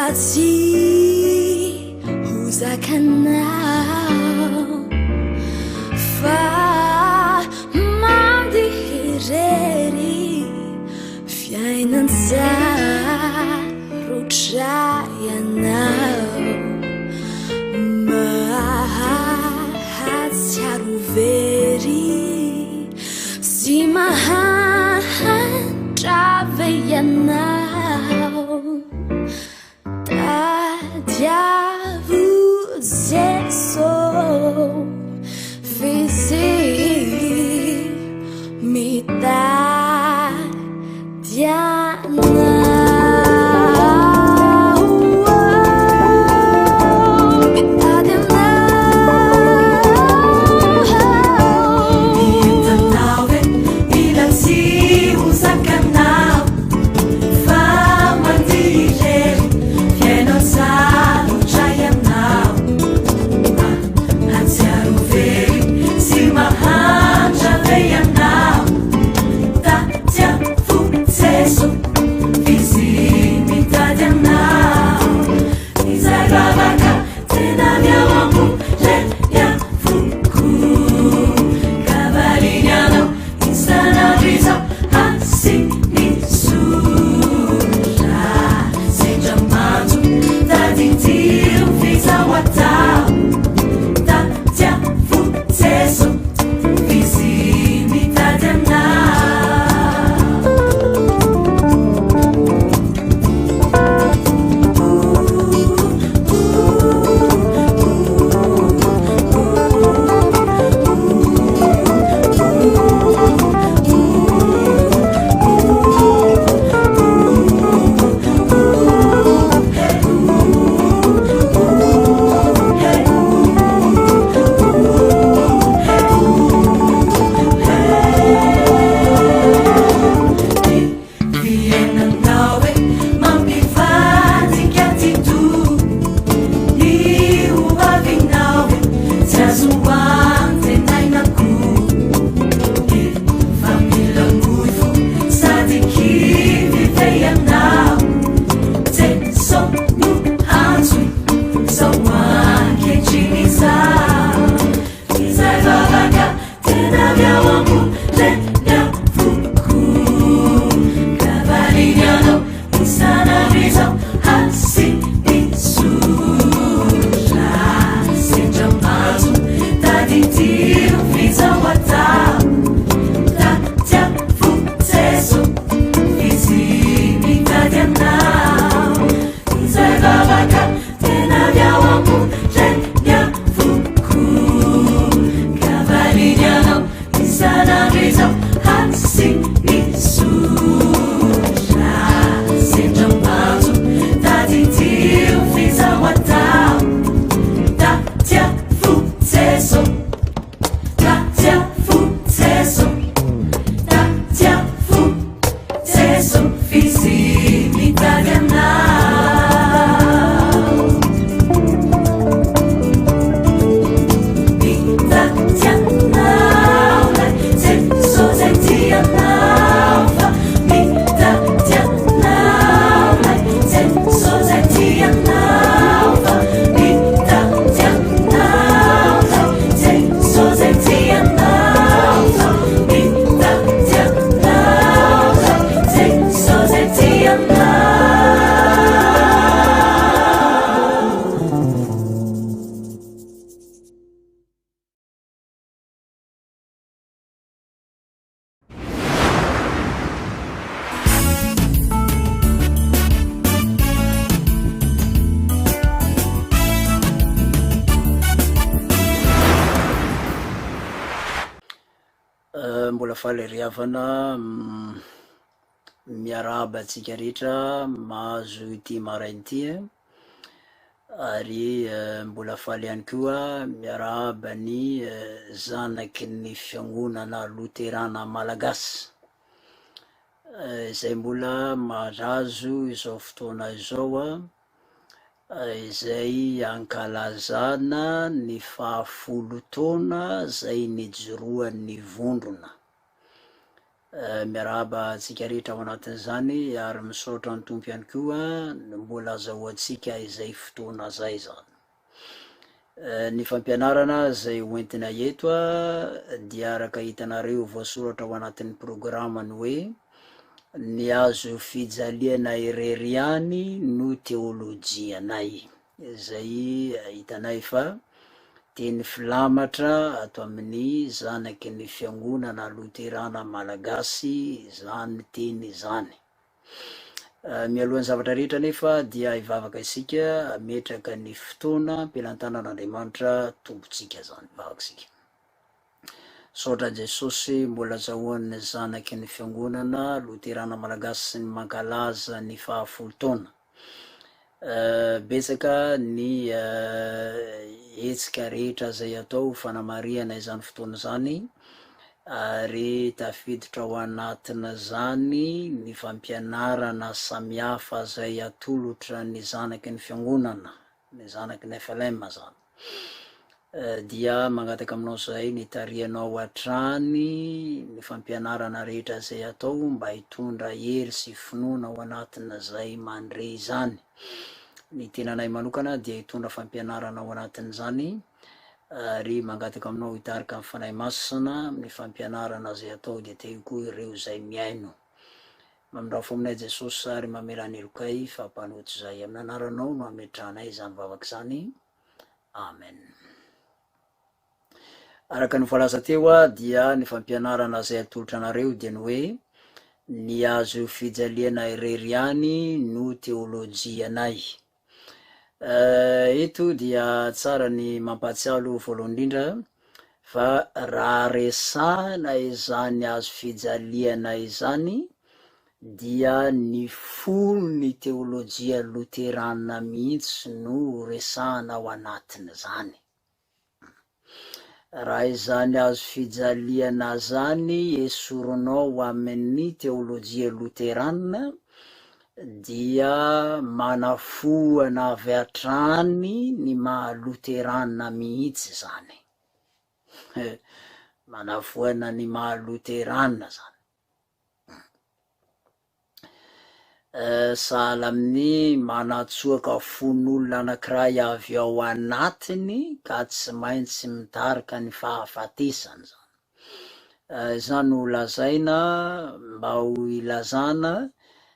Mila tsy ho zakanao fa mandihy irery fiainan-tsarotra ianao mahatsiaro very sy mahantra ve ianao Tadiavo Jeso f'izy mitady anao. Mitady anao. Hitanao e, mila tsy ho zakanao fa mandihy irery fiainan-tsarotra ianao. Mahatsiaro very sy mahantra ve ianao? Tadiavo Jeso f'izy mitady anao. Izay vavaka tena avy ao am-po re miavoko. Ka valiany anao isan'andro izao hasiany soa. Sendra manjo tadidio f'izaho atao. Tadiavo Jeso f'izy mitady anao. Fiainanao e mampivadika atidoha ny ho avinao e tsy azo antenaina koa efa mila moy fo sady kivy ve ianao Jeso no antsoy zao ankehitriny izao izay vavaka tena avy ao am-po re miavoko ka valiany anao isan'andro izao hasiany soa sendra manjo tadidio f'izaho atao tadiavo Jeso f'izy mitady anao izay vavaka tena avy ao am-po re miavoko ka valiany anao isan'andro izao hasiany soa sendra manjo tadidio f'izaho atao tadiavo Jeso tadiavo Jeso tadiavo Jeso f'izy mitady anao. Mitady anao lay Jeso zay tia anao fa mitady anao lay Jeso zay tia anao fa mitady anao lay Jeso zay tia anao fa mitady anao lay Jeso zay tia anao. Mbola faly ery havana miarahaba antsika rehetra mahazo ity maraina ity e, ary mbola faly ihany koa miarahaba ny zanaky ny fiangonana loterana malagasy izay mbola mahazo izao fotoana izao an, izay ankalazana ny fahafolo taona zay nijoroan'ny vondrona. Miarahaba antsika rehetra ao anatin'izany ary misaotra ny Tompo ihany koa no mbola azahoantsika izay fotoana zay zany. Ny fampianarana izay hoentina eto dia araka hitanareo voasoratra ao anatin'ny programa ny hoe ny hazo fijaliana irery ihany no teolojianay, izay hitanay fa teny filamatra ato amin'ny zanaky ny fiangonana loterana malagasy izany teny izany. Mialohan'ny zavatra rehetra anefa dia hivavaka isika hametraka ny fotoana am-pelantanan'Andriamanitra Tompontsika izany. Hivavaka isika. Misaotra Jesosy mbola azahoan'ny zanaky ny fiangonana loterana malagasy ny mankalaza ny fahafolo taona. Betsaka ny hetsika rehetra izay atao ho fanamarihana izany fotoana izany ary tafiditra ao anatin'izany ny fampianarana samihafa izay atolotra ny zanaky ny fiangonana, ny zanaky ny FLM izany. Dia mangataka aminao zahay ny hitarihanao hatrany ny fampianarana rehetra izay atao mba hitondra hery sy finoana ao anatin'izay mandre izany. Ny tenanay manokana dia hitondra fampianarana ao anatin'izany ary mangataka aminao hitarika ny Fanahy Masina amin'ny fampianarana izay atao dia tehio koa ireo izay mihaino. Mamindrafo aminay Jesosy ary mamela ny helokay fa mpanota izahay. Amin'ny anaranao no ametrahanay izany vavaka izany. Amen. Araka ny voalaza teo dia ny fampianarana izay atolotra anareo dia ny hoe ny hazo fijaliana irery ihany no teolojianay. Eh, eto dia tsara ny mampahatsialo voalohany indrindra fa raha resahina izany hazo fijaliana izany dia ny fon'ny teolojia loterana mihitsy no resahana ao anatin'izany. Raha izany hazo fijaliana zany esorinao amin'ny teolojia loterana dia manafoana avy hatrany ny maha loterana mihitsy izany. Manafoana ny maha loterana zany. Sahala amin'ny manatsoaka fon'olona anankiray avy ao anatiny ka tsy maintsy mitarika ny fahafatesany izany. Izany no lazaina mba ho ilazana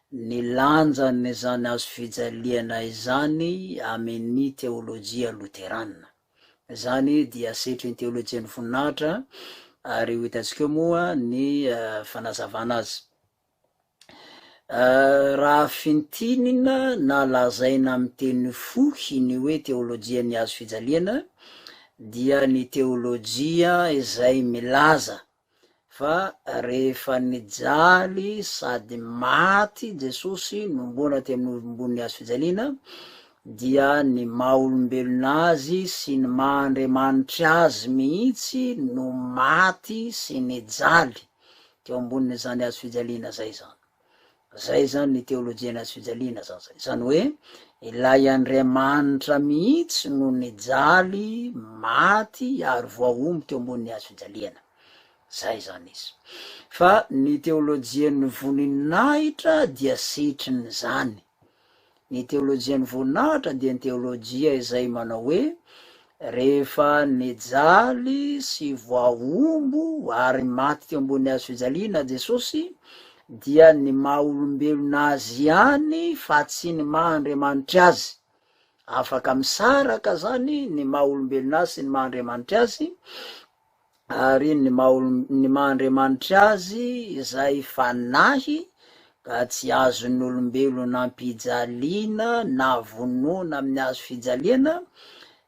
ny lanjan'izany hazofijaliana izany amin'ny teolojia loterana. Izany dia setrin'ny teolojian'ny voninahitra ary ho hitantsika eo moa ny fanazavana azy. Raha fintinina na lazaina amin'ny teny fohy ny hoe teolojian'ny hazo fijaliana dia ny teolojia izay milaza Fa rehefa nijaly sady maty Jesosy nomboana teo ambony hazo fijaliana, dia ny maha olombelona Azy sy ny maha Andriamanitra Azy mihitsy no maty sy nijaly teo ambonin'izany hazo fijaliana zay izany. Zay zany ny teolojian'ny hazo fijaliana zany zay. Zany hoe ilay Andriamanitra mihitsy no nijaly, maty ary voahombo teo ambonin'ny hazo fijaliana. Zay zany izy. Fa ny teolojian'ny voninahitra dia setrin'izany. Ny teolojian'ny voninahitra dia ny teolojia izay manao hoe rehefa nijaly sy voahombo ary maty teo ambony hazo fijaliana Jesosy dia ny maha olombelona azy ihany fa tsy ny maha Andriamanitra azy. Afaka misaraka zany ny maha olombelona azy sy ny maha Andriamanitra azy ary ny maha olom- ny maha Andriamanitra azy izay fanahy ka tsy azon'ny olombelona ampijaliana na vonoina amin'ny hazo fijaliana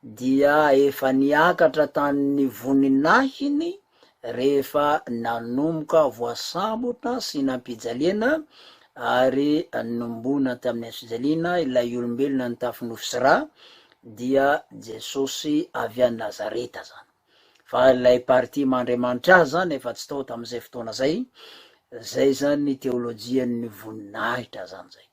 dia efa niakatra tamin'ny voninahiny rehefa nanomboka voasambotra sy nampijaliana ary nombona tamin'ny hazo fijaliana ilay olombelona nitafy nofo sy ra dia Jesosy avy any Nazareta zany. Fa ilay partie maha Andriamanitra azy zany efa tsy tao tamin'izay fotoana zay, zay zany ny teolojian'ny voninahitra zany zay.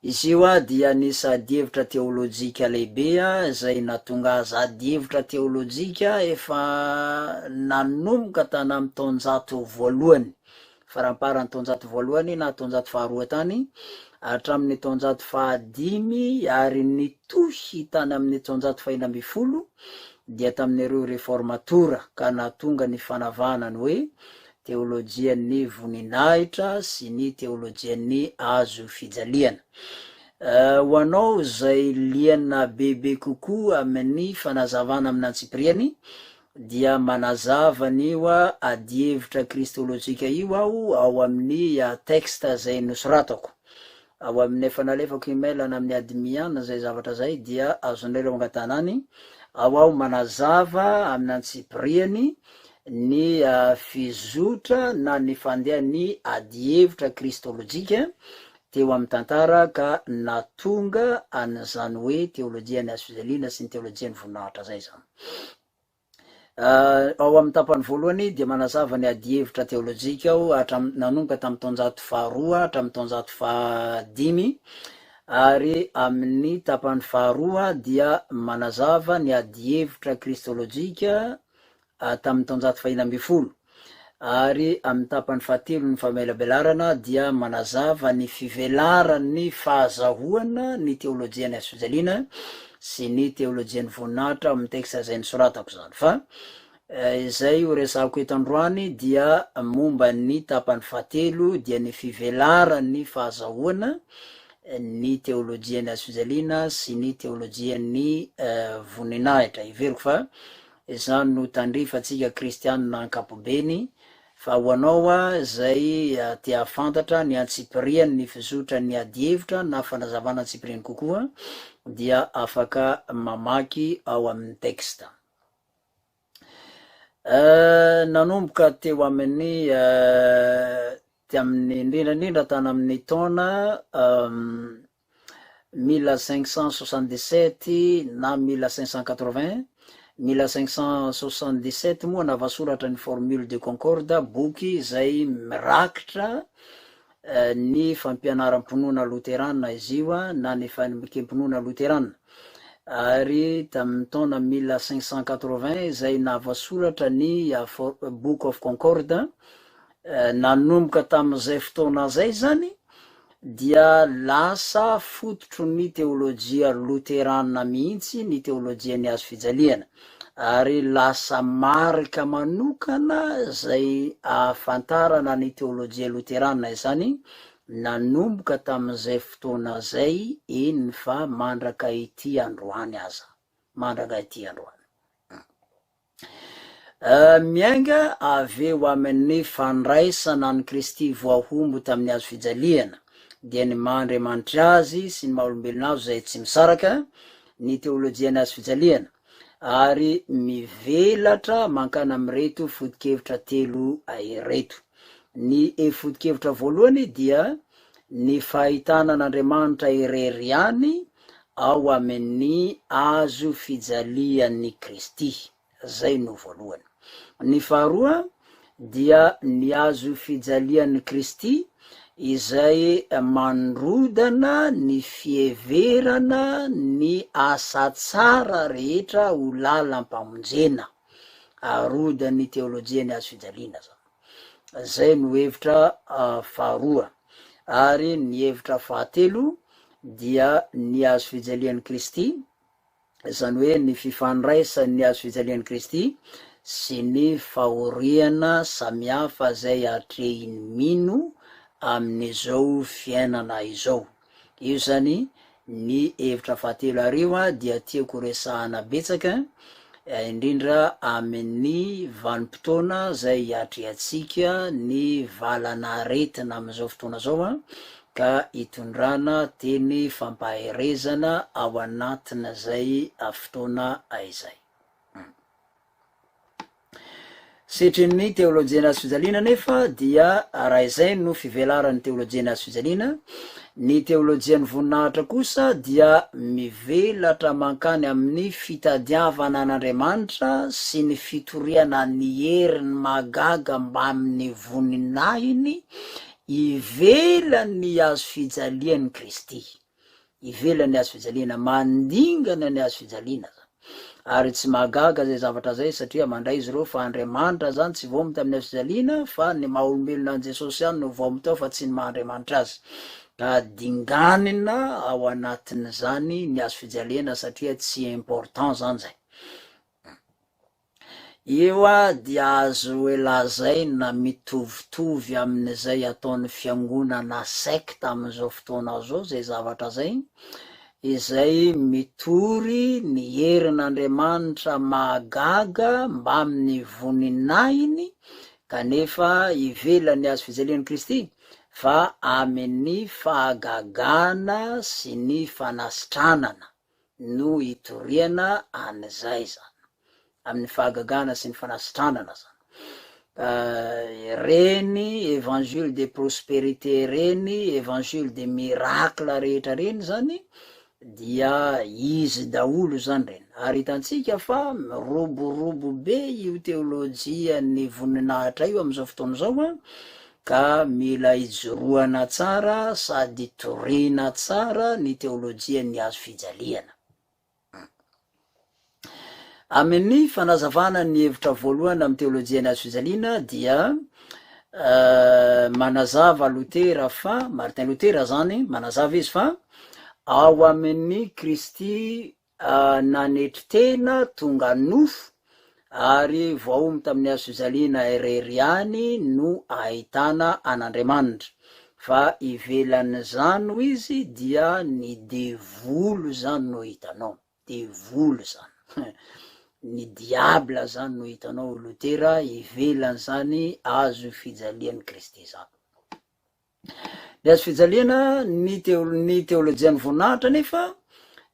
Izy io dia nisy adihevitra teolojika lehibe izay nahatonga azy adihevitra teolojika efa nanomboka tany amin'ny taonjato voalohany, faramparan'ny taonjato voalohany na taonjato faharoa tany, hatramin'ny taonjato fahadimy ary nitohy tany amin'ny taonjato faheno ambinifolo dia tamin'ireo reformatora ka nahatonga ny fanavahana ny hoe teolojian'ny voninahitra sy ny teolojian'ny hazo fijaliana. Ho anao izay liana bebe kokoa amin'ny fanazavana amin'ny antsipiriany dia manazava an'io adihevitra kristolojika io aho ao amin'ny texte izay nosoratako. Ao amin'ny efa nalefako email any amin'ny admin izay zavatra izay dia azonareo angatahana any. Ao aho manazava amin'ny antsipiriany ny fizotra na ny fandehan'ny adihevitra kristolojika teo amin'ny tantara ka nahatonga an'izany hoe teolojian'ny hazofijaliana sy ny teolojian'ny voninahitra izay izany. Ao amin'ny tapany voalohany dia manazava ny adihevitra teolojika aho hatram-, nanomboka tamin'ny taonjato faharoa hatramin'ny taonjato fahadimy, ary amin'ny tapany faharoa dia manazava ny adihevitra kristolojika tamin'ny taonjato fahiny ambinifolo, ary amin'ny tapany fahatelon'ny famelabelarana dia manazava ny fivelaran'ny fahazahoana ny teolojian'ny hazofijaliana sy ny teolojian'ny voninahitra ao amin'ny teksta izay nosoratako izany. Fa izay ho resahako eto androany dia momba ny tapany fahatelo dia ny fivelaran'ny fahazahoana ny teolojian'ny hazofijaliana sy ny teolojian'ny voninahitra. Heveriko fa Izany no tandrifantsika kristianina ankapobeny, fa ho anao izay te hahafantatra ny antsipiriany ny fizotran'ny adihevitra na fanazavana antsipiriany kokoa dia afaka mamaky ao amin'ny texte. Nanomboka teo amin'ny tamin'ny indrindra indrindra tany amin'ny taona 1577 na 1580, 1577 moa navasoratra ny Formule de Concorde, boky izay mirakitra ny fampianaram-pinoana loterana izy io na ny fanekem-pinoana loterana, ary tamin'ny taona 1580 izay navasoratra ny Book of Concorde, Nanomboka tamin'izay fotoana izay izany dia lasa fototry ny teolojia loterana mihitsy ny teolojian'ny hazo fijaliana, ary lasa marika manokana izay ahafantarana ny teolojia loterana izany nanomboka tamin'izay fotoana izay, eny fa mandraka ity androany aza, mandraka ity androany. Miainga avy eo amin'ny fandraisana an'i Kristy voahombo tamin'ny hazo fijaliana, dia ny maha Andriamanitra Azy sy ny maha olombelona Azy izay tsy misaraka, ny teolojian'ny hazo fijaliana, ary mivelatra mankany amin'ireto foto-kevitra telo ireto. Ny foto-kevitra voalohany dia ny fahitana an'Andriamanitra irery ihany ao amin' ny hazo fijalian' i Kristy. Zay no voalohany. Ny faharoa dia ny hazo fijalian' i Kristy izay mandrodana ny fiheverana ny asa tsara rehetra ho lalam-pamonjena. Arodan' ny teolojian' ny hazo fijaliana zany. Zay no hevitra faharoa. Ary ny hevitra fahatelo dia ny hazo fijalian'i Kristy, izany hoe ny fifandraisan'ny hazo fijalian'i Kristy sy ny fahoriana samihafa izay atrehin'ny mino amin'izao fiainana izao. Io zany ny hevitra fahatelo ary io dia tiako resahana betsaka indrindra amin'ny vanim-potoana zay hiatrehantsika ny valan'aretina amin'izao fotoana zao ka hitondrana teny fampaherezana ao anatin'izay fotoana izay. Setrin'ny teolojian'ny hazo fijaliana anefa dia raha izay no fivelaran'ny teolojian'ny hazo fijaliana, ny teolojian'ny voninahitra kosa dia mivelatra mankany amin'ny fitadiavana an'Andriamanitra sy ny fitoriana ny heriny mahagaga mbamin'ny voninahiny ivelan'ny hazo fijalian'i Kristy. Ivelan'ny hazo fijaliana, mandingana ny hazo fijaliana zany. Ary tsy mahagaga izay zavatra izay satria mandray izy ireo fa Andriamanitra zany tsy voaomby tamin'ny hazo fijaliana fa ny maha olombelona an'i Jesosy ihany no voaomby tao fa tsy ny maha Andriamanitra azy. Ka dinganina ao anatin'izany ny hazo fijaliana satria tsy important zany zay. Io dia azo lazaina mitovitovy amin'izay ataon'ny fiangonana sekta amin'izao fotoana izao izay zavatra izay, izay mitory ny herin'Andriamanitra mahagaga mbamin'ny voninahiny kanefa ivelan'ny hazo fijalian'i Kristy fa amin'ny fahagagana sy ny fanasitranana. no itoriana an'izay zany, amin'ny fahagagana sy ny fanasitranana zany. Ireny évangile de prospérité ireny, évangile de miracle rehetra ireny zany dia izy daholo zany ireny. Ary hitantsika fa miroborobo be io teolojian'ny voninahitra io amin'izao fotoana izao an, ka mila ijoroana tsara sady torina tsara ny teolojian'ny hazo fijaliana. Amin'ny fanazavana ny hevitra voalohany amin'ny teolojian'ny hazo fijaliana dia manazava Lotera fa, Martin Lotera zany, manazava izy fa ao amin'ny Kristy Nanetry tena tonga nofo ary voaomby tamin'ny hazo fijaliana irery ihany no ahitana an'Andriamanitra, fa ivelan'izany hoy izy dia ny devoly izany no hitanao, devoly izany, ny diable izany no hitanao hoy Lotera ivelan'izany hazo fijalian'i Kristy izany. Ny hazo fijaliana, ny teo- ny teolojian'ny voninahitra anefa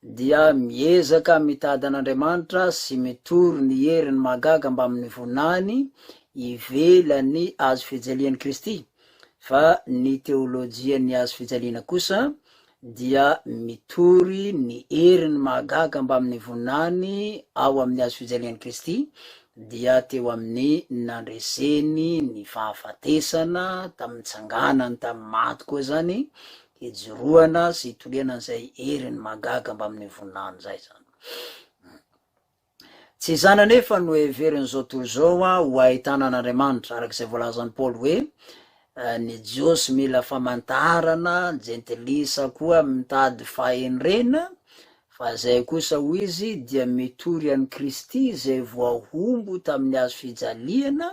dia miezaka mitady an'Andriamanitra sy mitory ny heriny mahagaga mbamin'ny voninahiny ivelan'ny hazo fijalian'i Kristy, fa ny teolojian'ny hazo fijaliana kosa dia mitory ny heriny mahagaga mbamin'ny voninahiny ao amin'ny hazo fijalian'i Kristy, dia teo amin'ny nandreseny ny fahafatesana tamin'ny nitsanganany tamin'ny maty koa izany, hijoroana sy hitoriana an'izay heriny mahagaga mbamin'ny voninahiny izay izany. Tsy izany anefa no heverin'izao tontolo izao ho ahitana an'Andriamanitra, araka izay voalazan'i Paoly hoe, Ny Jiosy mila famantarana, ny Jentilisa koa mitady fahendrena, fa izay kosa, hoy izy, dia mitory an'i Kristy izay voahombo tamin'ny hazo fijaliana,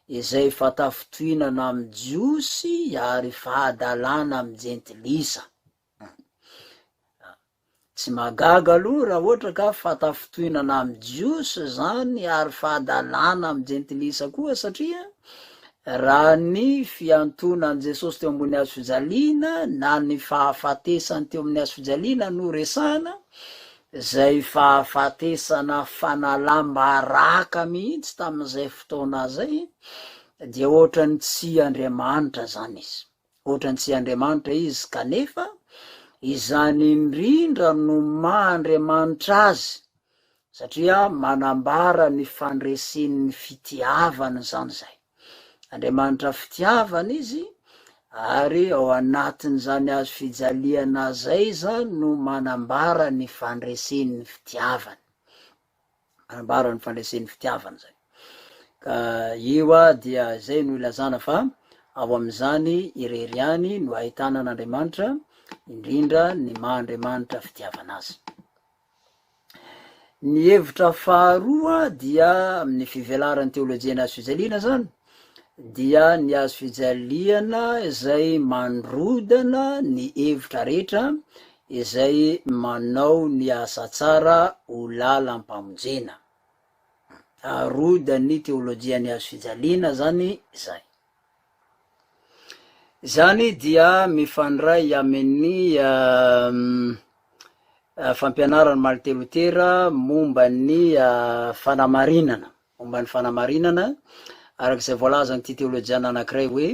izay fatafintohinana amin'ny Jiosy ary fahadalana amin'ny Jentilisa. Tsy mahagaga aloha raha ohatra ka fahatafintohinana amin'ny Jiosy izany ary fahadalana amin'ny Jentilisa koa satria raha ny fiantonan'i Jesosy teo ambony hazo fijaliana na ny fahafatesany teo amin'ny hazo fijaliana no resahana, izay fahafatesana fanalam-baraka mihitsy tamin'izay fotoana izay, dia ohatran'ny tsy Andriamanitra izany izy. Ohatran'ny tsy Andriamanitra izy kanefa izany indrindra no maha Andriamanitra azy satria manambara ny fandresen'ny fitiavana izany izay. Andriamanitra fitiavana izy ary ao anatin'izany hazo fijaliana zay izany no manambara ny fandresen'ny fitiavany. Manambara ny fandresen'ny fitiavana izay. Ka io dia izay no ilazana fa ao amin'izany irery ihany no ahitana an'Andriamanitra, indrindra ny maha Andriamanitra fitiavana azy. Ny hevitra faharoa dia amin'ny fivelaran'ny teolojian'ny hazo fijaliana izany, dia ny hazo fijaliana izay mandrodana ny hevitra rehetra izay manao ny asa tsara ho lalam-pamonjena. Arodan'ny teolojian'ny hazo fijaliana zany izay. Izany dia mifandray amin'ny fampianaran'i Martin Lotera momba ny fanamarinana. Momba ny fanamarinana, araka izay voalazan'ity teolojiana anankiray hoe,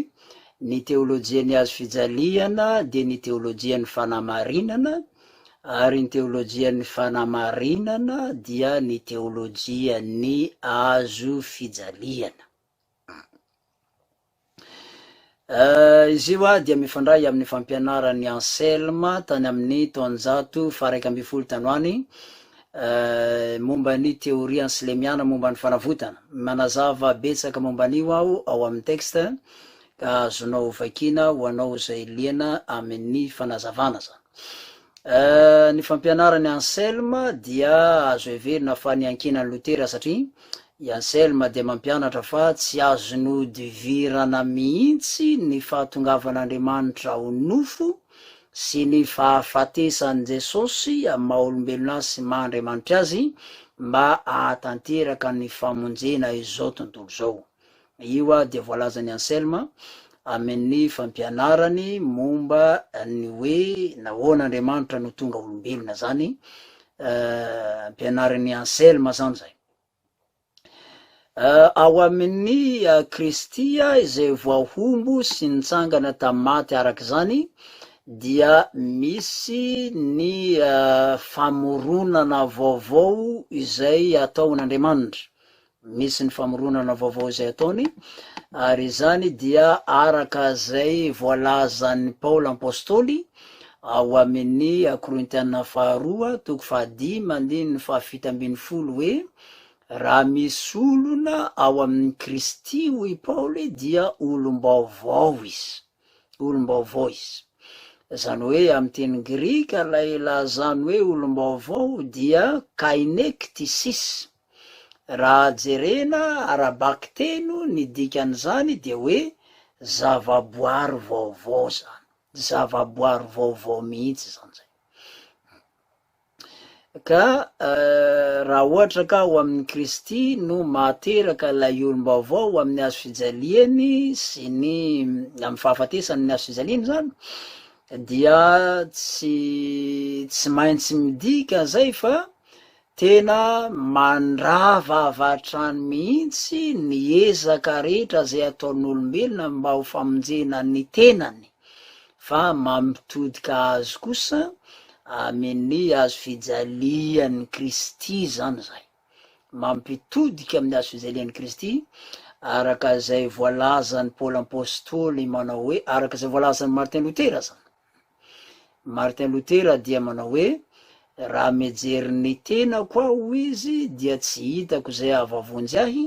Ny teolojian'ny hazo fijaliana dia ny teolojian'ny fanamarinana, ary ny teolojian'ny fanamarinana dia ny teolojian'ny hazo fijaliana. Izy io dia mifandray amin'ny fampianaran'i Anselme tany amin'ny taonjato faha-11 tany ho any, momba ny teoria anslemiana momba ny fanavotana. Manazava betsaka momba an'io aho ao amin'ny texte, ka azonao vakiana ho anao izay liana amin'ny fanazavana izany. Ny fampianaran'i Anselme dia azo heverina fa niankinan'i Lotera satria i Anselme dia mampianatra fa tsy azo nodivirana mihitsy ny fahatongavan'Andriamanitra ho nofo sy ny fahafatesan'i Jesosy amin'ny maha olombelona azy sy maha Andriamanitra azy mba hahatanteraka ny famonjena izao tontolo izao. Io dia voalazan'i Anselme amin'ny fampianarany momba ny hoe nahoana Andriamanitra no tonga olombelona zany, ampianarin'i Anselme zany zay. Ao amin'ny Kristy izay voahombo sy nitsangana tamin'ny maty araka izany dia misy ny famoronana vaovao izay ataon'Andriamanitra. Misy ny famoronana vaovao izay ataony, ary izany dia araka izay voalazan'i Paoly Apostoly ao amin'ny Korintiana faharoa toko fahadimy andininy fahafito ambin'ny folo hoe, Raha misy olona ao amin'i Kristy, hoy i Paoly, dia olom-baovao izy. Olom-baovao izy. Izany hoe amin'ny teny grika ilay ilazany hoe olom-baovao dia kainektisis. Raha jerena ara-bakiteny ny dikan'izany dia hoe zavaboary vaovao zany, zavaboary vaovao mihitsy zany zay. Ka raha ohatra ka ao amin'i Kristy no mahateraka ilay olom-baovao amin'ny hazo fijaliany sy ny amin'ny fahafatesany ny hazo fijaliany zany dia tsy tsy maintsy midika zay fa Tena mandrava avy hatrany mihitsy ny ezaka rehetra izay ataon'olombelona mba ho famonjena ny tenany, fa mampitodika azy kosa amin'ny hazo fijalian'i Kristy izany izay. Mampitodika amin'ny hazo fijalian'i Kristy, araka izay voalazan'i Paoly Apostoly manao hoe, araka izay voalazan'i Martin Lotera izany. Martin Lotera dia manao hoe, Raha mijery ny tenako aho, hoy izy, dia tsy hitako izay hahavavonjy ahy,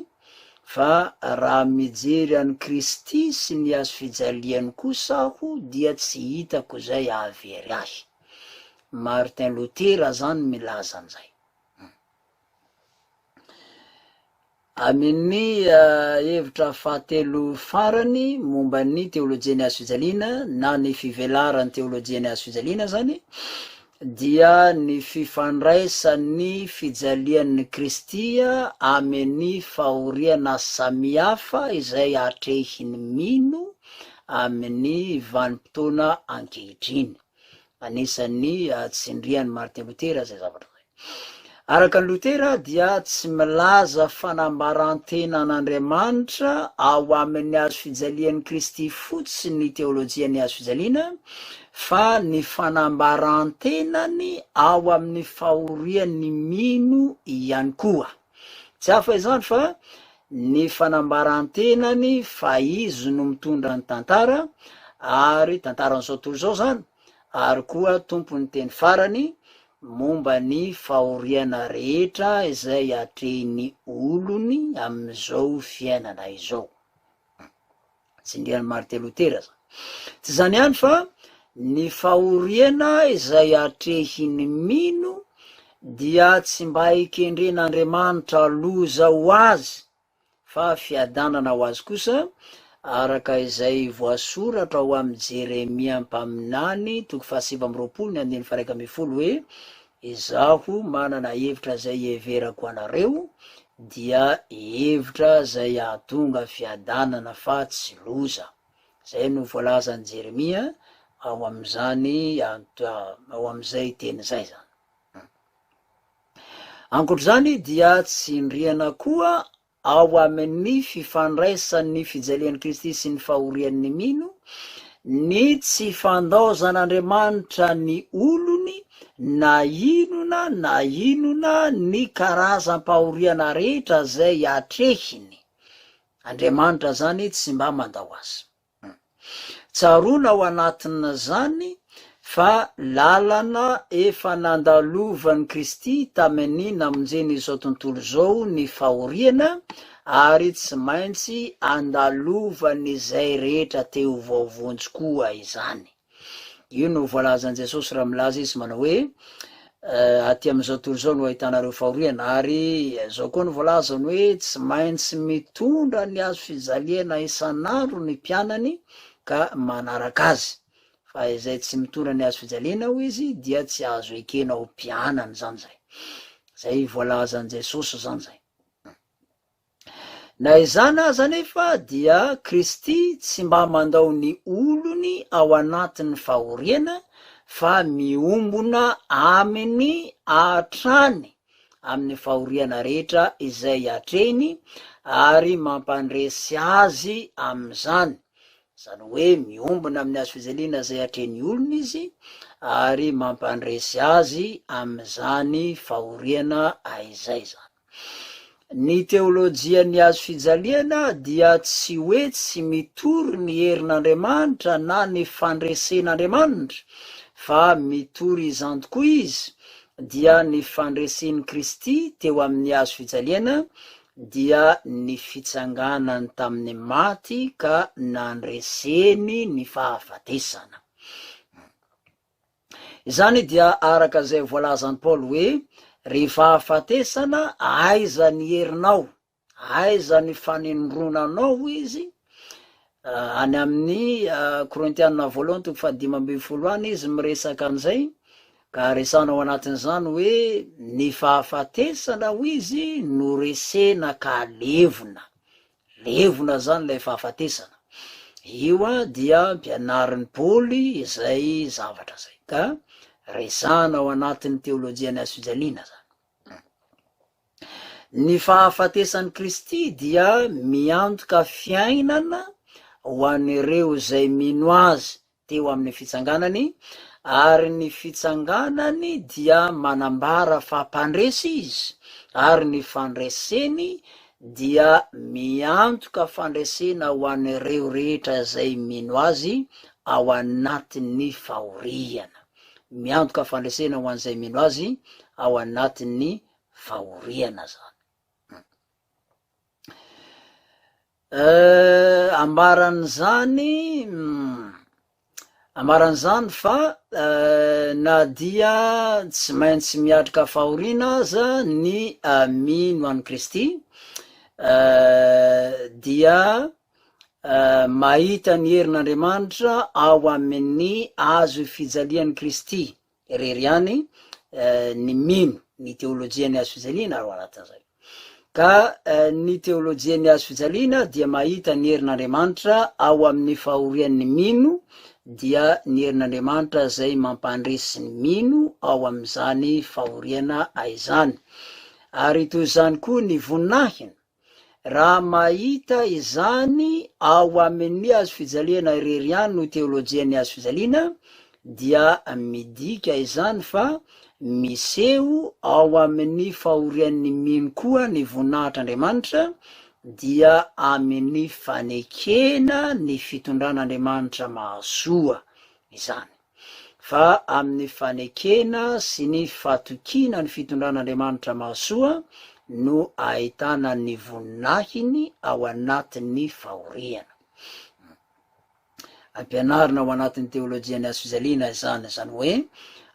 fa raha mijery an'i Kristy sy ny hazofijaliany kosa aho dia tsy hitako izay hahavery ahy. Martin Lotera zany milaza an'izay. Amin' ny hevitra fahatelo farany momba ny teôlôjian' ny hazo fijaliana na ny fivelaran' ny teôlôjian' ny hazo fijaliana izany dia ny fifandraisan' ny fijalian' ny Kristy amin' ny fahoriana samihafa izay atrehin' ny mino amin' ny vanim-potoana ankehitriny. Anisan'ny tsindrian'i Martin Lotera izay zavatra izay. Araka an'i Lotera dia tsy milaza fanambaran-tena an'Andriamanitra ao amin'ny hazo fijalian'i Kristy fotsiny ny teolojian'ny hazo fijaliana fa ny fanambaran-tenany ao amin'ny fahorian'ny mino ihany koa. Tsy hafa izany fa ny fanambaran-tenany fa izy no mitondra ny tantara ary tantaran'izao tontolo izao izany ary koa tompon'ny teny farany momba ny fahoriana rehetra izay atrehin'ny olony amin'izao fiainana izao. Tsindrian'i Martin Lotera izany. Tsy izany ihany fa ny fahoriana izay atrehin'ny mino dia tsy mba ikendren'Andriamanitra loza ho azy fa fiadanana ho azy kosa, araka izay voasoratra ao amin'i Jeremia mpaminany, toko faha-29 ny andininy faha-11 hoe, Izaho manana hevitra izay iheverako anareo, dia hevitra izay hahatonga fiadanana fa tsy loza. Izay no voalazan'i Jeremia ao amin'izany ao amin'izay teny izay izany. Ankoatr'izany dia tsindriana koa ao amin'ny fifandraisan'ny fijalian'i Kristy sy ny fahorian'ny mino, ny tsy fandaozan'Andriamanitra ny olony na inona na inona ny karazam-pahoriana rehetra izay atrehiny. Andriamanitra izany tsy mba mandao azy. Tsaroana ao anatin'izany fa lalana efa nandalovan'i Kristy tamin'ny namonjeny izao tontolo izao ny fahoriana ary tsy maintsy andalovan'izay rehetra te ho voavonjy koa izany. Io no voalazan'i Jesosy raha milaza Izy manao hoe, Aty amin'izao tontolo izao no ahitanareo fahoriana, ary izao koa no voalazany hoe, tsy maintsy mitondra ny hazo fijaliana isan'andro ny mpianany ka manaraka Azy, fa izay tsy mitondra ny hazo fijaliana hoy Izy dia tsy azo ekena ho mpianany izany izay. Izay voalazan'i Jesosy izany izay. Na izany aza anefa dia Kristy tsy mba mandao ny olony ao anatin'ny fahoriana fa miombona aminy hatrany amin'ny fahoriana rehetra izay atrehiny ary mampandresy azy amin'izany, izany hoe miombona amin'ny hazofijaliana izay atrehin'ny olony izy ary mampandresy azy amin'izany fahoriana izay izany. Ny teolojian'ny hazo fijaliana dia tsy hoe tsy mitory ny herin'Andriamanitra na ny fandresen'Andriamanitra, fa mitory izany tokoa izy, dia ny fandresen'i Kristy teo amin'ny hazo fijaliana, dia ny fitsanganany tamin'ny maty ka nandreseny ny fahafatesana. Izany dia araka izay voalazan'i Paoly hoe, Ry fahafatesana, aiza ny herinao? Aiza ny fanindronanao? hoy izy, any amin'ny Korintiana voalohany toko fahadimy ambin'ny folo any izy miresaka an'izay, ka resahana ao anatin'izany hoe ny fahafatesana hoy izy no resena ka levona. Levona zany ilay fahafatesana. Io dia ampianarin'i Paoly izay zavatra izay. Ka resahana ao anatin'ny teolojian'ny hazofijaliana zany. Ny fahafatesan'i Kristy dia miantoka fiainana ho an'ireo izay mino Azy teo amin'ny fitsanganany, ary ny fitsanganany dia manambara fa mpandresy izy, ary ny fandreseny dia miantoka fandresena ho an'ireo rehetra izay mino azy ao anatin'ny fahoriana. Miantoka fandresena ho an'izay mino azy ao anatin'ny fahoriana zany. Eh, ambaran'izany, ambaran'izany fa na dia tsy maintsy miatrika fahoriana aza ny mino an'i Kristy, dia mahita ny herin'Andriamanitra ao amin'ny hazo fijalian'i Kristy irery ihany ny mino ny teolojian'ny hazo fijaliana ary ao anatin'izay. Ka ny teolojian'ny hazo fijaliana dia mahita ny herin'Andriamanitra ao amin'ny fahorian'ny mino, dia ny herin'Andriamanitra izay mampandresy ny mino ao amin'izany fahoriana izany. Ary toy izany koa ny voninahiny. Raha mahita izany ao amin'ny hazo fijaliana irery ihany no teolojian'ny hazo fijaliana dia midika izany fa miseho ao amin'ny fahorian'ny mino koa ny voninahitr'Andriamanitra dia amin'ny fanekena ny fitondran'Andriamanitra mahasoa izany. Fa amin'ny fanekena sy ny fatokiana ny fitondran'Andriamanitra mahasoa no ahitana ny voninahiny ao anatin'ny fahoriana. Ampianarina ao anatin'ny teolojian'ny hazofijaliana izany, izany hoe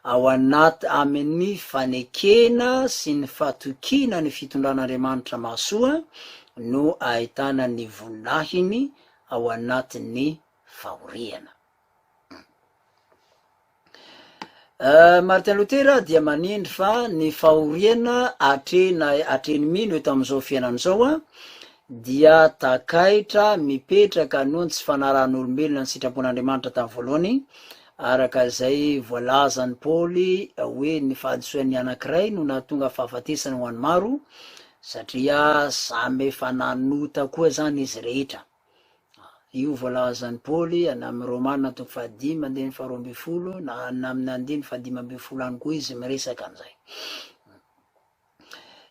ao anaty amin'ny fanekena sy ny fatokiana ny fitondran'Andriamanitra mahasoa no ahitana ny voninahiny ao anatin'ny fahoriana. Martin Lotera dia manindry fa ny fahoriana atrehina atrehin'ny mino eto amin'izao fiainana izao dia takaitra mipetraka noho ny tsy fanarahan'olombelona ny sitrapon'Andriamanitra tamin'ny voalohany, araka izay voalazan'i Paoly hoe ny fahadisoan'ny anankiray no nahatonga fahafatesana ho an'ny maro, satria samy efa nanota koa izany izy rehetra. Io voalazan'i Paoly any amin'ny Romana toko fahadimy andininy faharoa ambin'ny folo na any amin'ny andininy fahadimy ambin'ny folo any koa izy miresaka an'izay.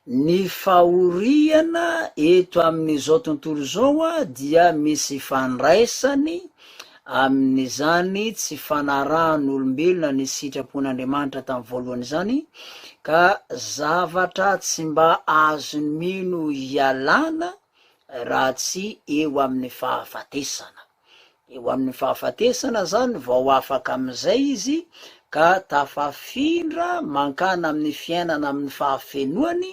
Ny fahoriana eto amin'izao tontolo izao dia misy ifandraisany. amin'izany tsy fanarahan'olombelona ny sitrapon'Andriamanitra tamin'ny voalohany izany, ka zavatra tsy mba azon'ny mino ialana raha tsy eo amin'ny fahafatesana. Eo amin'ny fahafatesana zany vao afaka amin'izay izy ka tafafindra mankana amin'ny fiainana amin'ny fahafenoany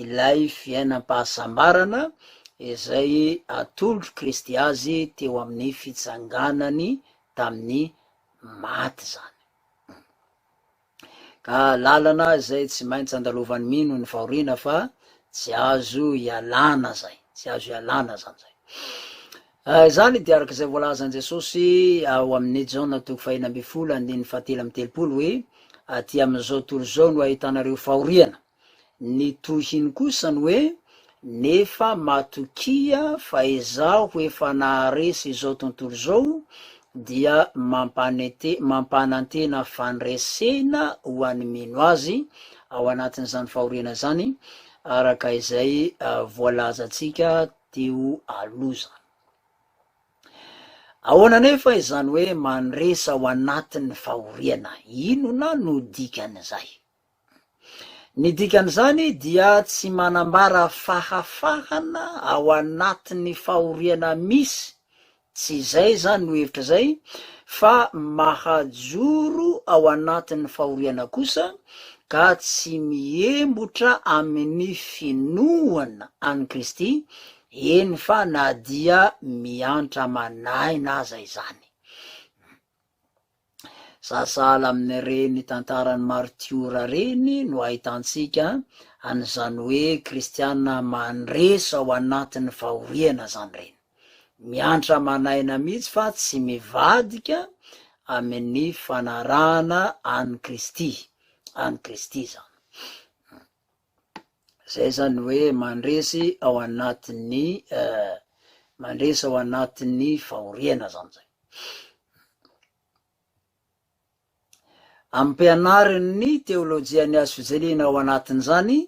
ilay fiainam-pahasambarana izay atolotr'i Kristy azy teo amin'ny fitsanganany tamin'ny maty zany. Ka lalana izay tsy maintsy andalovan'ny mino ny fahoriana fa tsy azo ialana zay, tsy azo ialana zany zay. Izany dia araka izay voalazan'i Jesosy ao amin'ny Jaona toko faha-16 andininy fahatelo amby telopolo hoe, Aty amin'izao tontolo izao no ahitanareo fahoriana. Ny tohiny kosa ny hoe, Nefa matokia fa Izaho efa naharesy izao tontolo izao, dia mampanete mampanantena fandresena ho an'ny mino Azy ao anatin'izany fahoriana izany, araka izay voalazantsika teo aloha izany. Ahoana anefa izany hoe mandresy ao anatin'ny fahoriana? Inona no dikan'izay? Ny dikan'izany dia tsy manambara fahafahana ao anatin'ny fahoriana misy, tsy izay izany no hevitra izay, fa mahajoro ao anatin'ny fahoriana kosa ka tsy mihembotra amin'ny finoana an'i Kristy, eny fa na dia miantra aman'aina aza izany. Sahasahala amin'ireny tantaran'ny maritiora ireny no ahitantsika an'izany hoe kristiana mandresy ao anatin'ny fahoriana izany ireny. Miantra aman'aina mihitsy fa tsy mivadika amin'ny fanarahana an'i Kristy, an'i Kristy izany. Zay zany hoe mandresy ao anatin'ny mandresy ao anatin'ny fahoriana zany zay. Ampianarin'ny teolojian'ny hazo fijaliana ao anatin'izany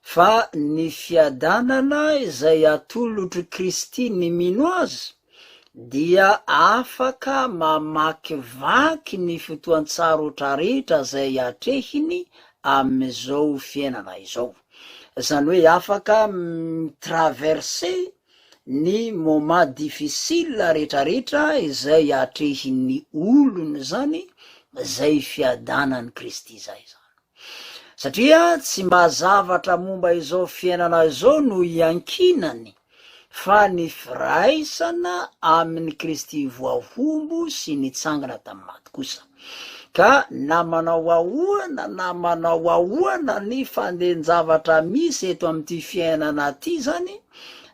fa ny fiadanana izay atolotr'i Kristy ny mino Azy dia afaka mamakivaky ny fotoan-tsarotra rehetra izay atrehiny amin'izao fiainana izao. Izany hoe afaka mi-traverser ny moment difficile retraretra izay atrehin'ny olona izany zay fiadanan'i Kristy zay zany. Satria tsy mba zavatra momba izao fiainana izao no iankinany fa ny firaisana amin'i Kristy voahombo sy nitsangana tamin'ny maty kosa. Ka na manao ahoana na manao ahoana ny fandehan-javatra misy eto amin'ity fiainana ity zany,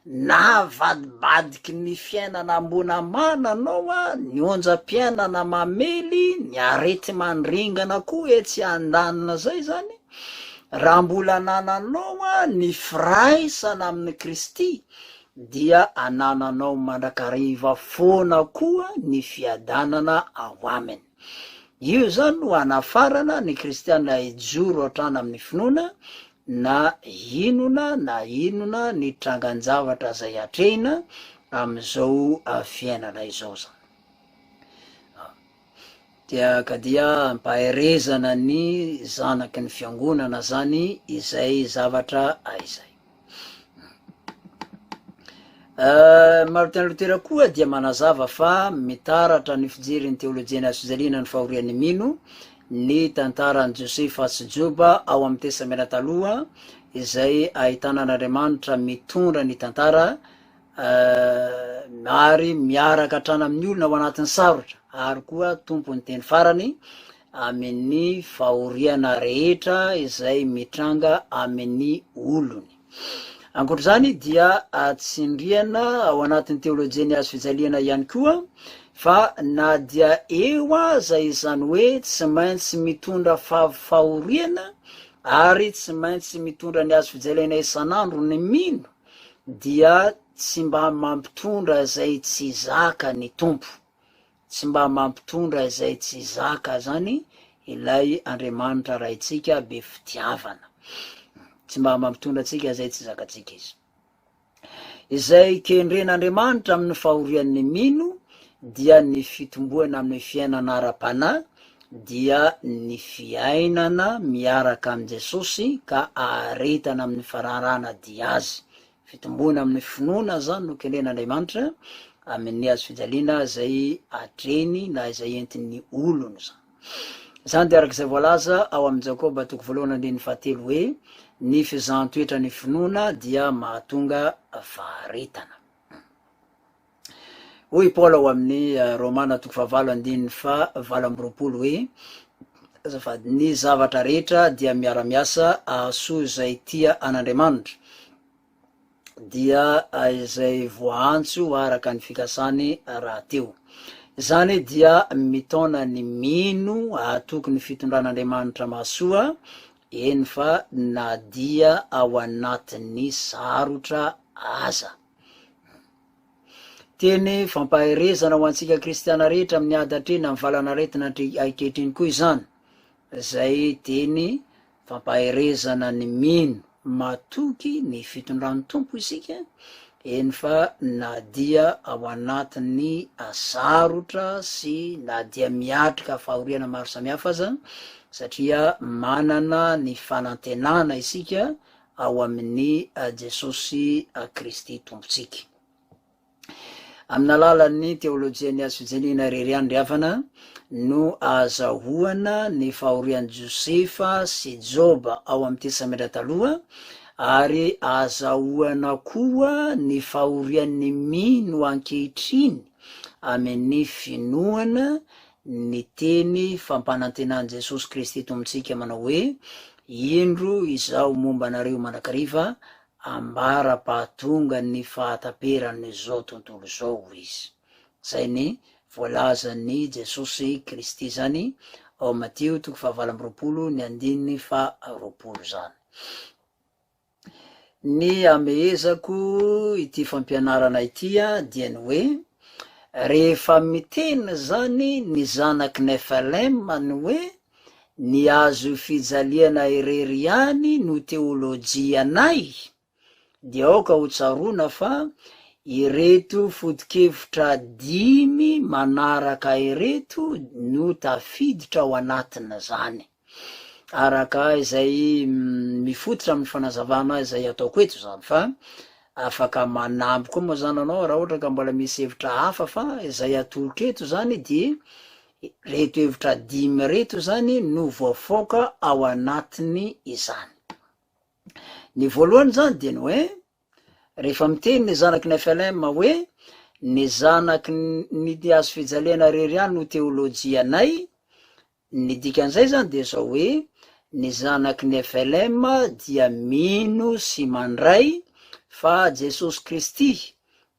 na avadibadiky ny fiainana ambony amana anao a, ny onjam-piainana mamely, ny areti-mandringana koa etsy andanina zay zany, raha mbola anananao a ny firaisana amin'i Kristy dia anananao mandrakariva foana koa ny fiadanana ao aminy. Io izany no anafarana ny kristiana hijoro hatrany amin'ny finoana na inona na inona ny trangan-javatra izay atrehina amin'izao fiainana izao izany. Dia ka dia ampaherezana ny zanaky ny fiangonana zany izay zavatra izay. Martin Lotera koa dia manazava fa mitaratra ny fijerin'ny teolojian'ny hazofijaliana ny fahorian'ny mino ny tantaran'i Josefa sy Joba ao amin'ny Testamenta Taloha izay ahitana an'Andriamanitra mitondra ny tantara ary miaraka hatrany amin'ny olona ao anatin'ny sarotra ary koa tompon'ny teny farany amin'ny fahoriana rehetra izay mitranga amin'ny olony. Ankoatr'izany dia tsindriana ao anatin'ny teolojian'ny hazo fijaliana ihany koa fa na dia eo aza izany hoe tsy maintsy mitondra fahoriana ary tsy maintsy mitondra ny hazo fijaliana isan'andro ny mino dia tsy mba mampitondra izay tsy zaka ny Tompo, tsy mba mampitondra izay tsy zaka zany ilay Andriamanitra Raintsika be fitiavana, tsy mba mampitondra antsika izay tsy zakantsika Izy. Izay kendren'Andriamanitra amin'ny fahorian'ny mino dia ny fitomboana amin'ny fiainana ara-panahy dia ny fiainana miaraka amin'i Jesosy ka aharetana amin'ny fararana dia Azy. Fitomboana amin'ny finoana izany no kendren'Andriamanitra amin'ny hazo fijaliana izay atrehiny na izay entin'ny olony izany. Izany dia araka izay voalaza ao amin'ny Jakoba toko voalohany andininy fahatelo hoe, Ny fizahan-toetra ny finoana dia mahatonga faharetana. Hoy i Paoly ao amin'ny Romana toko fahavalo andininy faha 28 hoe, azafady, ny zavatra rehetra dia miara-miasa hahasoa izay tia an'Andriamanitra, dia izay voaantso araka ny fikasany rahateo. Izany dia mitaona ny mino hahatoky ny fitondran'Andriamanitra mahasoa, eny fa na dia ao anatin'ny sarotra aza. Teny fampaherezana ho antsika kristiana rehetra amin'ny ady atrehina amin'ny valanaretina ankehitriny koa izany, izay teny fampaherezana ny mino matoky ny fitondran'ny Tompo isika, eny fa na dia ao anatin'ny sarotra sy na dia miatrika fahoriana maro samihafa aza, satria manana ny fanantenana isika ao amin'i Jesosy Kristy Tompontsika. Amin'ny alalan'ny teolojian'ny hazo fijaliana irery ihany ry havana no ahazahoana ny fahorian'i Josefa sy Joba ao amin'ny Testamenta Taloha ary ahazahoana koa ny fahorian'ny mino ankehitriny amin'ny finoana ny teny fampanantenan'i Jesosy Kristy Tompontsika manao hoe, Indro Izaho momba anareo mandrakariva ambara-pahatongan'ny fahataperan'izao tontolo izao, hoy Izy. Izay ny voalazan'i Jesosy Kristy izany ao Matio toko fahavalo amby 20 ny andininy faha 20 izany. Ny amehezako ity fampianarana ity dia ny hoe, rehefa miteny zany ny zanaky ny flm ny hoe ny hazo fijaliana irery ihany no teolojianay dia aoka ho tsaroana fa ireto foto-kevitra dimy manaraka ireto no tafiditra ao anatin'izany. Araka izay mifototra amin'ny fanazavana izay ataoko eto izany fa afaka manampy koa moa zany anao raha ohatra ka mbola misy hevitra hafa fa izay atolotra eto zany dia reto hevitra dimy reto zany no voafaoka ao anatiny izany. Ny voalohany zany dia ny hoe rehefa miteny ny zanaky ny FLM hoe ny zanaky ny hazo fijaliana irery ihany no teolojianay Ny dikan'izay zany dia zao hoe, ny zanaky ny flm dia mino sy mandray fa Jesosy Kristy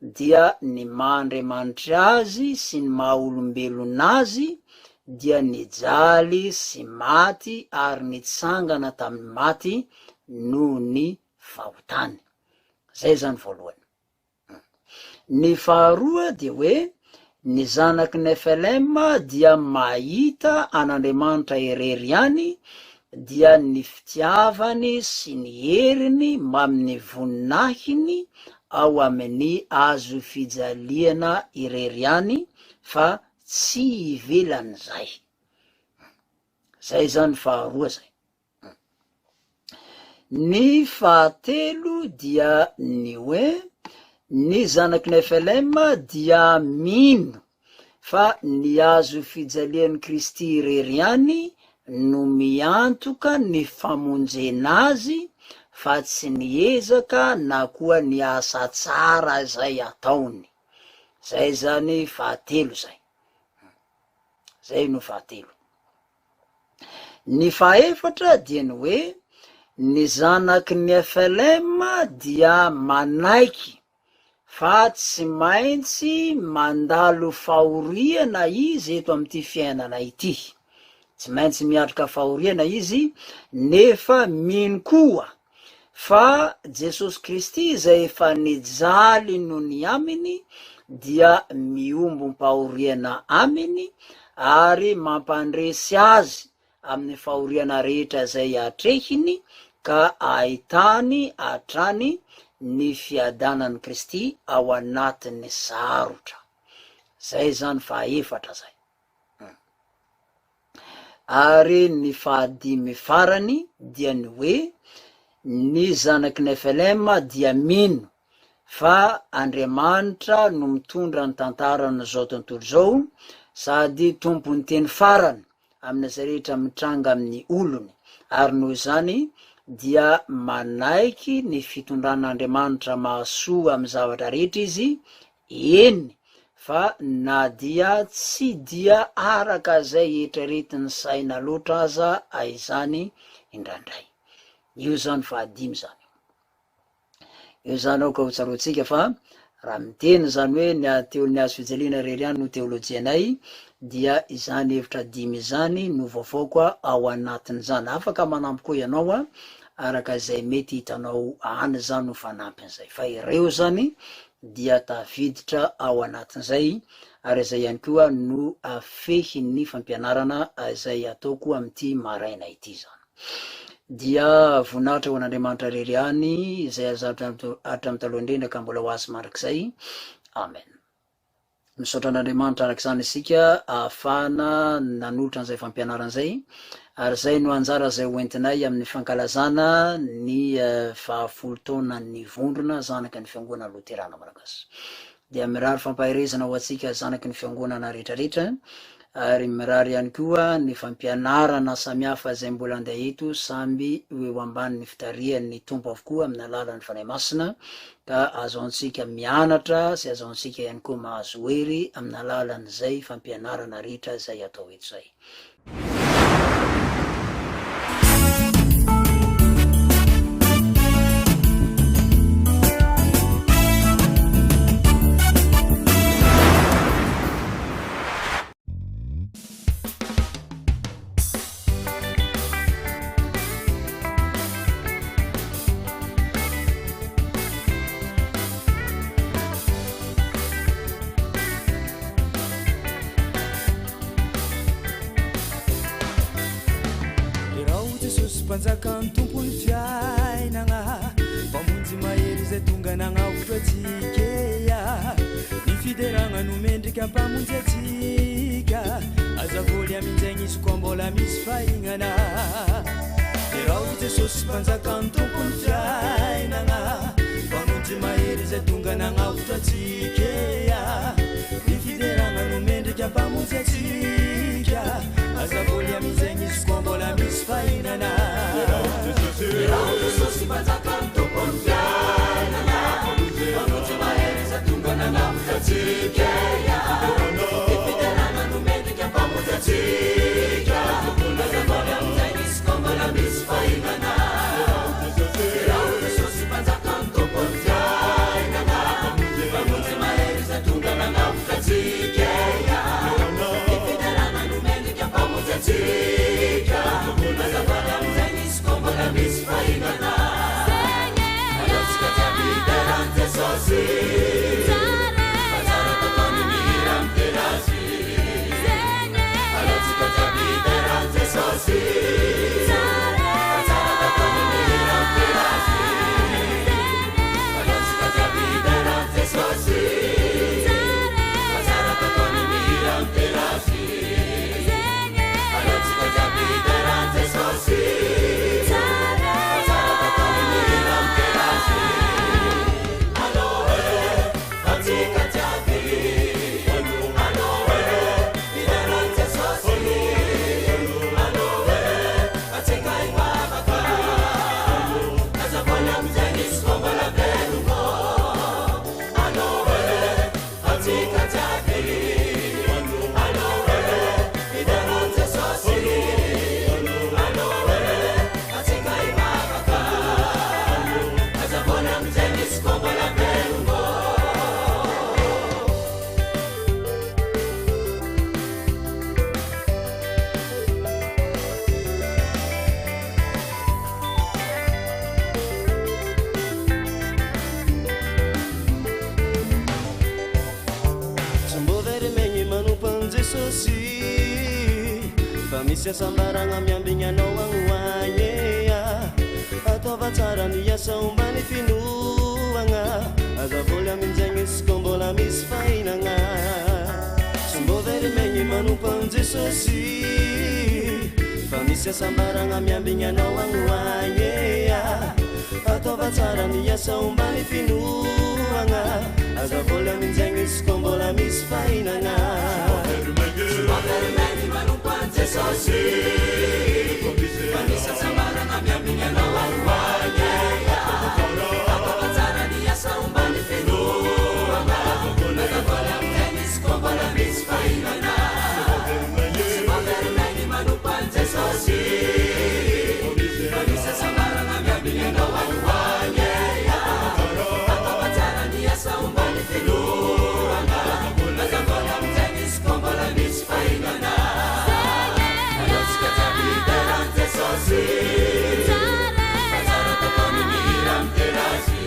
dia ny maha Andriamanitra Azy sy ny maha olombelona Azy dia nijaly sy maty ary nitsangana tamin'ny maty noho ny fahotany. Zay zany voalohany. Ny faharoa dia hoe ny zanaky ny flm dia mahita an'Andriamanitra irery ihany dia ny fitiavany sy ny heriny mbamin'ny voninahiny ao amin'ny hazofijaliana irery ihany fa tsy ivelan'izay. Zay zany faharoa zay. Ny fahatelo dia ny hoe ny zanaky ny flm dia mino fa ny hazo fijalian'i Kristy irery ihany no miantoka ny famonjena azy fa tsy ny ezaka na koa ny asa tsara izay ataony. Zay zany fahatelo zay. Zay no fahatelo. Ny fahaefatra dia ny hoe ny zanaky ny flm dia manaiky fa tsy maintsy mandalo fahoriana izy eto amin'ity fiainana ity, tsy maintsy miatrika fahoriana izy nefa mino koa Fa Jesosy Kristy izay efa nijaly noho ny aminy dia miombom-pahoriana aminy ary mampandresy azy amin'ny fahoriana rehetra izay atrehiny ka ahitany hatrany ny fiadanan'i Kristy ao anatin'ny sarotra. Zay zany fahaefatra zay. Ary ny fahadimy farany dia ny hoe ny zanaky ny flm dia mino fa Andriamanitra no mitondra ny tantaran'izao tontolo izao sady tompon'ny teny farany amin'izay rehetra mitranga amin'ny olony, ary noho izany dia manaiky ny fitondran'Andriamanitra mahasoa amin'ny zavatra rehetra izy, eny fa na dia tsy dia araka izay eritreretin'ny saina loatra aza izany indraindray. Io izany fahadimy izany. Eo izany aoka ho tsaroantsika fa raha miteny izany hoe ny ny hazo fijaliana irery ihany no teolojianay dia izany hevitra dimy izany no voafaoka ao anatin'izany. Afaka manampy koa ianao araka izay mety hitanao any izany ho fanampin'izay. Fa ireo izany dia tafiditra ao anatin'izay ary izay ihany koa no fehin'ny fampianarana izay ataoko amin'ity maraina ity izany. Dia voninahitra ho an'Andriamanitra irery ihany, izay azo hatramin'ny taloha indrindra ka mbola ho azy mandrakizay. Amen. Misaotra an'Andriamanitra araka izany isika ahafahana nanolotra an'izay fampianarana izay, ary izay no anjara izay ho entinay amin'ny fankalazana ny fahafolo taonan'ny vondrona zanaky ny Fiangonana Loterana Malagasy. Dia mirary fampaherezana ho antsika zanaky ny fiangonana rehetra rehetra ary mirary ihany koa ny fampianarana samihafa izay mbola andeha eto samby ho eo ambanin'ny fitarihan'ny Tompo avokoa amin'ny alalan'ny Fanahy Masina ka azahoantsika mianatra sy azahoantsika ihany koa mahazo hery amin'ny alalan'izay fampianarana rehetra izay atao eto izay. Derao Jesosy Mpanjaka ny Tompon'ny fiainagna, Mpamonjy mahery izay tonga nagnavotra antsika e. Ny fideragna no mendrika Mpamonjy antsika, aza voly amin'izegny izy koa mbola misy fahignana. Derao Jesosy Mpanjaka ny Tompon'ny fiainagna, Mpamonjy mahery izay tonga nagnavotra antsika e. Ny fideragna no mendrika Mpamonjy antsika, aza voly amin'izegny izy koa mbola misy fahinana. Derao Jesosy Mpanjaka ny Tompon'ny fiainana, Mpamonjy mahery izay tonga nagnavotra antsika e. Ny fideragna no mendrika Mpamonjy antsika, aza voly amin'izegny izy koa mbola misy fahinana. Derao Jesosy Mpanjaka ny Tompon'ny fiainana, Mpamonjy mahery izay tonga nagnavotra antsika e. Ny fiderana no mendrika Mpamonjy antsika, aza voly amin'izay izy koa mbola misy fahinana. Aleontsika jiaby hidera an'i Jesosy, fa tsara tokoa ny mihira midera Azy. Aleontsika jiaby hidera an'i Jesosy, fa tsara tokoa ny mihira midera Azy. Aleontsika jiaby hidera an'i Jesosy, fa tsara tokoa ny mihira midera Azy. Aleontsika jiaby hidera an'i Jesosy, fa tsara tokoa ny mihira midera Azy. Alô e, antsika jiaby. Alô e, hidera an'i Jesosy. Alô e, antsika hivavaka. Aza voly amin'izay misy vao mbola velogno. Alô e, antsika jiaby. Alô e, hidera an'i Jesosy. Alô e, antsika hivavaka. Aza voly amin'izay misy vao mbola velogno. Tsy mbô very maigny manompo an'i Jesosy Fa misy hasambaragna miambigny anao agny ho agny e Ataova tsara ny asa omban'ny finoagna Aza voly amin'izegny izy kô mbola misy fahinagna. Jesosy fa misy hasambaragna miambigny anao agny ho agny e Ataova tsara ny asa omban'ny finoagna Aza vola minjaigny izy koa mbola misy fahinagna Tsy mamperimaigny manompo an'i Jesosy fa misy hasambaragna miambigny anao agny ho agny e Ataova tsara ny asa omban'ny finoagna Aza vola minjaigny izy koa mbola misy fahinagna Tsy mamperimaigny manompo an'i Jesosy fa misy hasambaragna miambigny anao agny ho agny e Ataova tsara ny asa omban'ny finoagna Aza vola minjaigny izy koa mbola misy fahinagna Aleontsika jiaby hidera an'i Jesosy fa tsara tokoa ny mihira midera Azy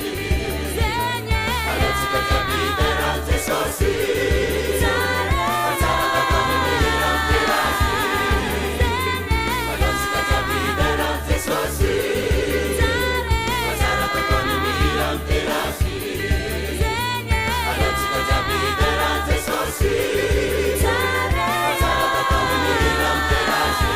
Aleontsika jiaby hidera an'i Jesosy fa tsara tokoa ny mihira midera Azy Aleontsika jiaby hidera an'i Jesosy fa tsara tokoa ny mihira midera Azy Aleontsika jiaby hidera an'i Jesosy fa tsara tokoa ny mihira midera Azy.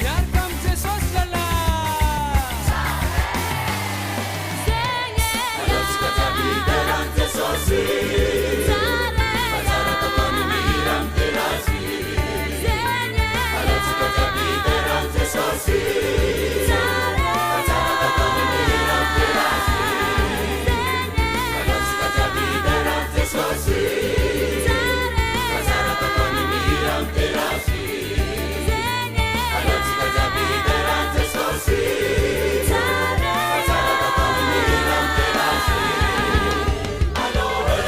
Miaraka amin'i Jesosy zalahy! Aleontsika jiaby hidera an'i Jesosy fa tsara tokoa ny mihira midera Azy Aleontsika jiaby hidera an'i Jesosy fa tsara tokoa ny mihira midera Azy Aleontsika jiaby hidera an'i Jesosy fa tsara tokoa ny mihira midera Azy Aleontsika jiaby hidera an'i Jesosy fa tsara tokoa ny mihira midera Azy Alô e,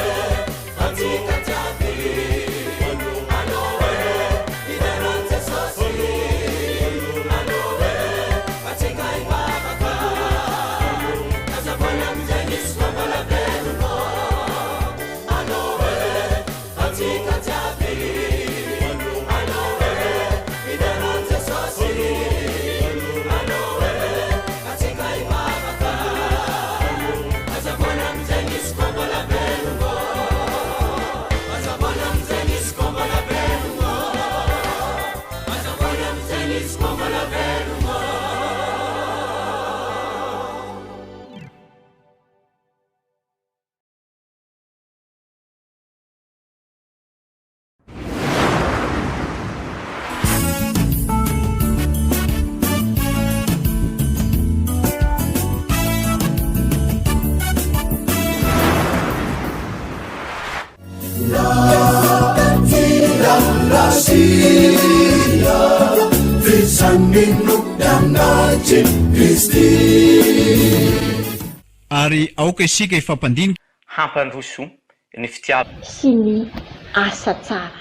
antsika jiaby Alô e, hidera an'i Jesosy Alô e, antsika hivavaka Aza vola amin'izay misy fa mbola velona Alô e, antsika jiaby Alô e, hidera an'i Jesosy Alô e, antsika hivavaka Aza vola amin'izay misy fa mbola velona Aza vola amin'izay misy fa mbola velona Aza vola amin'izay misy fa mbola velona. Ary aoka isika hifampandinika. Hampandroso ny fitiavana. Sy ny asa tsara.